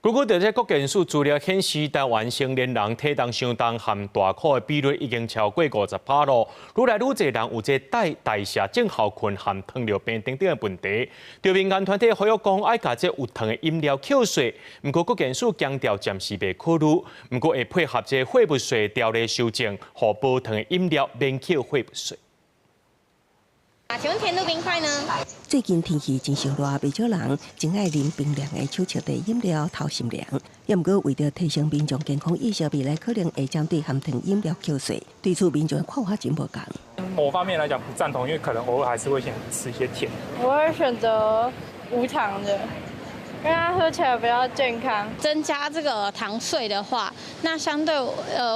根據這國健署資料顯示，台灣成年人體重傷重和大箍的比率已經超過50%囉。愈來愈濟人有這代謝症候群和糖尿病等等的問題。著民間團體呼籲講，愛共這有糖的飲料扣稅。毋過國健署強調暫時袂考慮，毋過會配合這貨物稅條例修正，予無糖的飲料免扣貨物稅。啊，請問甜度冰塊呢？最近天氣真燒熱，袂少人真愛啉冰涼的手搖茶飲料透心涼。也毋過為著提升民眾健康意識，未來可能會針對含糖飲料扣稅。對此民眾看法真無仝。某方面來講不贊同，因為可能偶爾還是會想吃一些甜。我會選擇無糖的，因為它喝起來比較健康。增加這個糖稅的話，那相對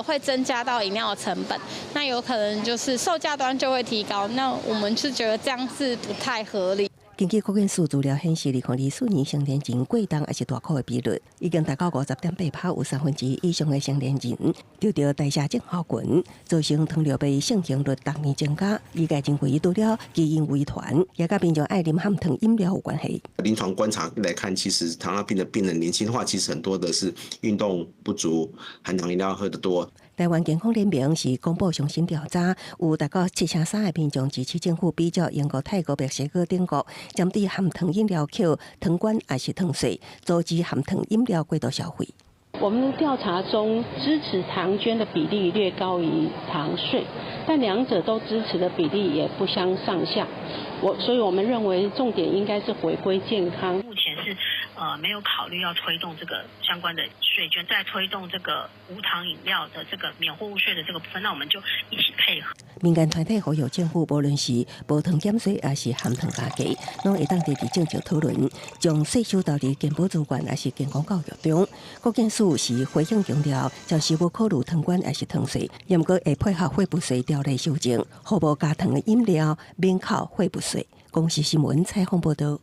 會增加到飲料的成本，那有可能就是售價端就會提高。那我們是覺得這樣是不太合理。根據國健署資料顯示，2024年成年人過重抑是大箍的比率已經達到50.8%，有三分之一以上的成年人得著代謝症候群，造成糖尿病盛行率逐年增加。醫界認為除了基因遺傳，也佮民眾愛啉含糖飲料有關係。臨床觀察來看，其實糖尿病的病人年輕化，其實很多的是運動不足，含糖飲料喝得多。台灣健康聯盟是公布上新調查，有達到73%的民眾支持政府比照英國、泰國、墨西哥等國，針對含糖飲料扣糖關抑是糖稅，阻止含糖飲料過度消費。我們調查中支持糖捐的比例略高於糖稅，但兩者都支持的比例也不相上下。所以我們認為重點應該是回歸健康。目前是沒有考慮要推動這個相關的稅捐，在推動這個無糖飲料的這個免貨物稅的這個部分，那我們就一起配合。民間團體呼籲政府，無論是無糖減稅，抑是含糖加價，攏會當佇佇政策討論，將稅收投佇健保資源抑是健康教育中。國健署是回應強調，暫時無考慮糖關抑是糖稅，毋過會配合貨物稅條例修正，予無加糖的飲料免扣貨物稅。公視新聞採訪報導。